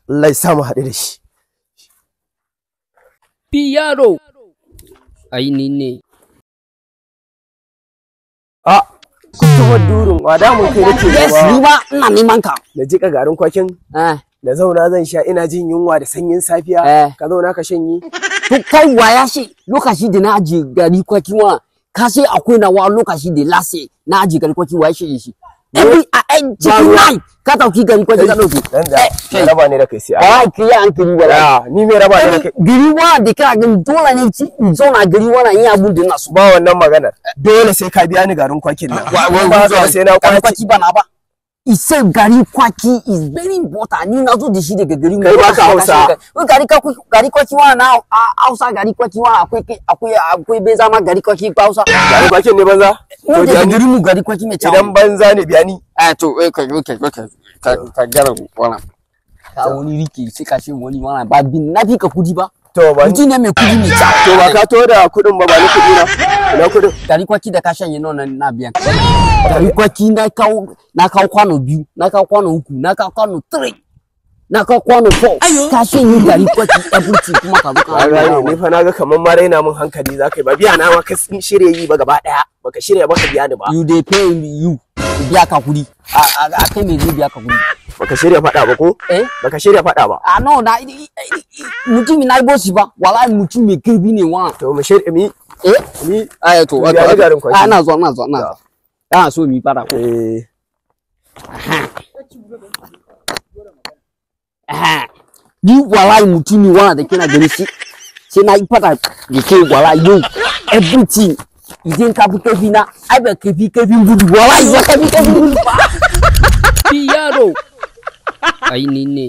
Allah ya sa mu haɗu da shi. Yaro. Ai ni ne. A kutubar durin wa da mun kai nake Yes, gaba. ni ba ina neman ka. Na jika garin kwakin Eh. na zauna zan sha, ina jin yunwa da sanyin safiya. Eh. Ka zauna ka shanye. To kai waya shi lokaci da na aje gari kwaki wa ka sai akwai nawa lokaci da lase na aje gari kwaki waya shi shi. Every a cikin night ka dauki gari kwaki ka dauki. Dan da mai raba ne da kai sai Allah. Wai ki ya hankali wala. Ya, ni mai raba ne da kai. Gari wa da ka gani dole ne ci in zauna gari wa na yi abun da na so. Ba wannan maganar. Dole sai ka biya ni garin kwakin nan. In ba haka ba sai na Gari kwace. kwaki ba na ba. Isai gari kwaki is very important. Ni na zo da shi daga gari mu. Kai baka Hausa. Wai gari kwaki, gari kwaki wa na Hausa gari kwaki wa akwai bai zama gari kwaki ba Hausa. Garin kwakin ne banza? Mu To daga biya ni. gari mu gari kwaki mai Idan kyau. banza ne biya ni. Eh to okay okay okay ka gyara wannan. Ka wani rike sai ka ce wani wannan ba bin na fi ka kudi ba. To ba ni. Mutum ne mai kudi mai kyau. To ba ka to da kuɗin ba, ba ni kuɗi na. Ina kuɗin? Gari kwaki da ka shanye nawa na biyan. Gari kwaki na kawo kwano 2, na kawo kwano 3, na kawo kwano 3. Na kawo kwano 4. Ka shanye gari kwaki everything kuma ka zo ka Ka gane ni fa naga kamar ma raina mun hankali za ka yi, ba biya na ma ka shirya yi ba gaba ɗaya. Baka shirya ba ka biya ni ba. You dey pay you biya ka kudi. A kai me zai biya ka kudi. Baka shirya faɗa ba ko? Eh? Baka shirya faɗa ba. A no na mutum na bosi ba. Wallahi mutum mai kirbi ne wa. To mu shirya mi Eh? mi Ai to Biya ni garin kwaki. A na zuwa, na zuwa, na zuwa. Ana so mi fara ko. Eh. Ni wallahi mutumi wannan da kina gani shi sai na yi fada da ke wallahi yau everything idan ka fi karfi na ai ba ka fi karfin gudu, wallahi ba ka fi karfin gudu ba. Yaro. Ai ni ne.